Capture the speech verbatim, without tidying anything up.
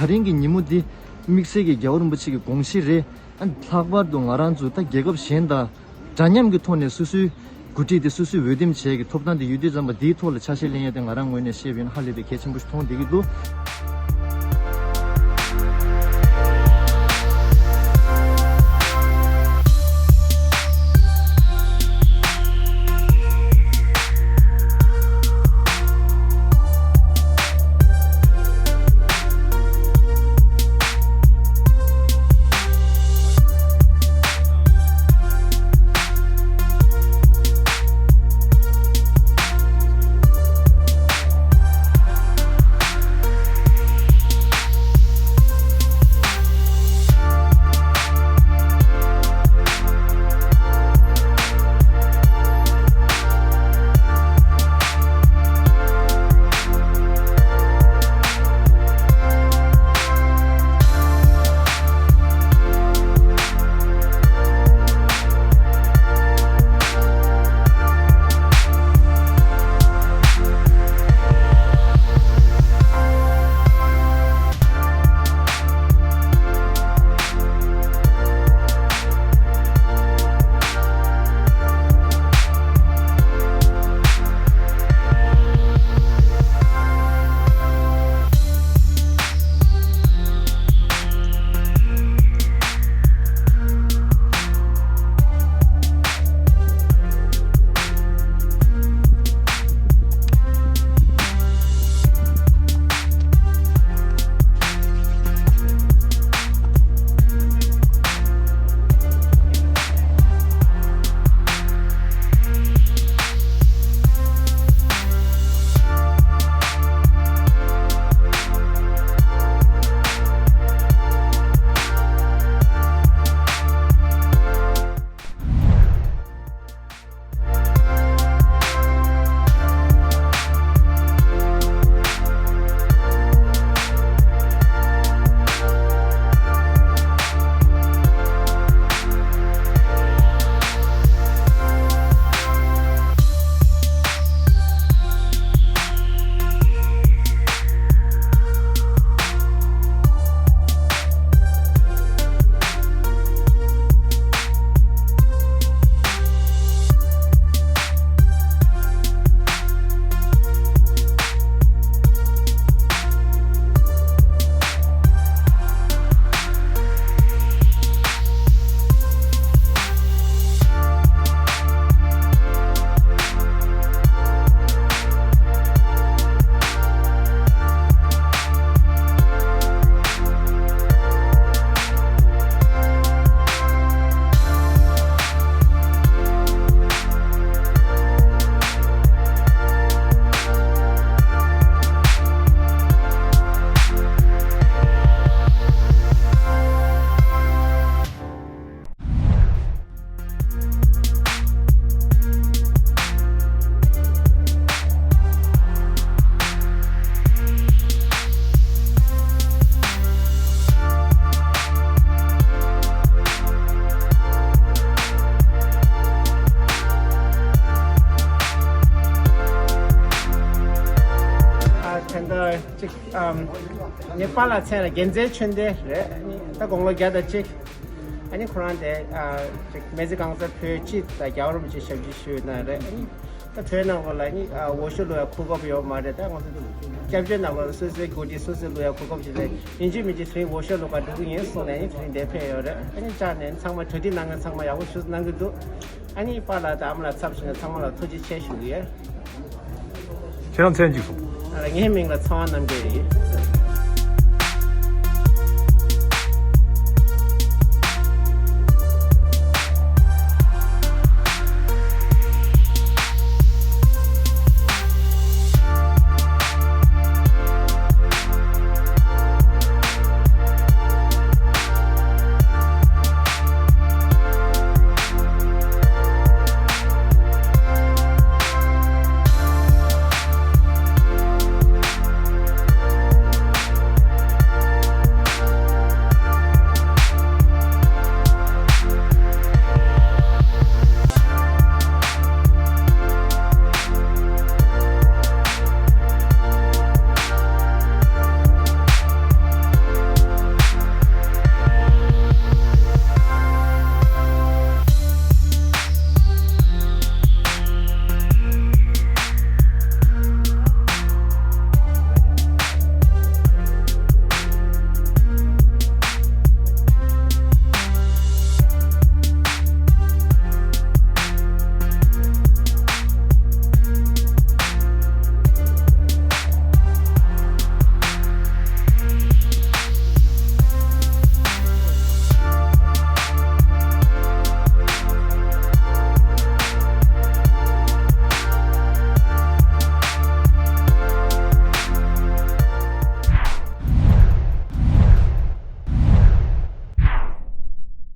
དེ་རིང་གི་ཉིན་མོ་འདི་དམིགས་བསལ་གྱི་རྒྱལ་བ་རིན་པོ་ཆེ་གི་དགོངས་གཞི་རེད། ཨ་ལྷག་པར་དུ་ང་རང་ཚོ་ད་རྒྱལ་ཁབ་གཞན་དང་འདྲ་མཉམ་གྱི་ཐོག་ནས་སོ་སོའི་འགོ་ཁྲིད་དེ་སོ་སོའི་འོས་འདེམས་བྱེད་ཀྱི་ཐོབ་ཐང་དེ་ཡོད་དུས་ཙམ་པ་འདིའི་ཐོག་ལ་ཆ་ཤས་ལེན་ཡས་དེ་ང་རང་ངོས་ནས་བཤད་པ་ཡིན་ན་ཧ་ལས་པའི་གལ་ཆེན་པོ་ཞིག་མཐོང་བསྡད་ཀྱི་འདུག་ཨ་ད་ལྟ་ཅིག་ཨམ་ངའི་པཱ་ལགས་མཚན་ལ་རྒྱལ་མཚན་ཆོས་ལྡན་རེད། ཨ་ནི་ད་དགུང་ལོ་བརྒྱ་དང་གཅིག་ཨ་ནི་ཁོ་རང་དེ་ཨ་ཅིག་སྨན་རྩིས་གང་ཟག་བོད་སྤྱི་དང་རྒྱལ་བ་རིན་པོ་ཆེ་ཞབས་ཕྱི་ཞུས་ན་རེད། ཨ་ནི་ད་བོད་ནང་ལོགས་ལ་ཨ་ནི་ཨ་འོས་ཤོག་བླུག་ཡ་གོ་སྐབས་ཡོད་མ་རེད། ད་ང་ཚོ་སྐྱབས་བཅོལ་ནང་ལོགས་ལ་སོ་སོའི་འགོ་ཁྲིད་སོ་སོས་བླུག་ཡ་གོ་སྐབས་ཅིག་རེད། ཡིན་གཅིག་མིན་གཅིག་དེ་རིང་འོས་ཤོག་བླུག་ག་འགྲོ་གི་ཡིན་གསུངས་ནས་ཨ་ནི་དེ་རིང་འདིར་ཕེབས་ཡོད་རེད། ཨ་ནི་བཅར་ནས་ཚང་མ་གྲ་སྒྲིག་གནང་མཁན་ཚང་མ་ཡག་པོ་ཞིག་གནང་གི་འདུག་ཨ་ནི་པཱ་ལགས་དང་ཨ་མ་ལགས་ཚབ་ཞུས་ནས་ཚང་མ་ལ་ཐུགས་རྗེ་ཆེ་ཞུ་གི་ཡོད། ཁྱེད་རང་མཚན་གཅིག་གསུངས། ཨ་ངའི་མིང་ལ་ཚེ་དབང་རྣམ་རྒྱལ་ཡིན།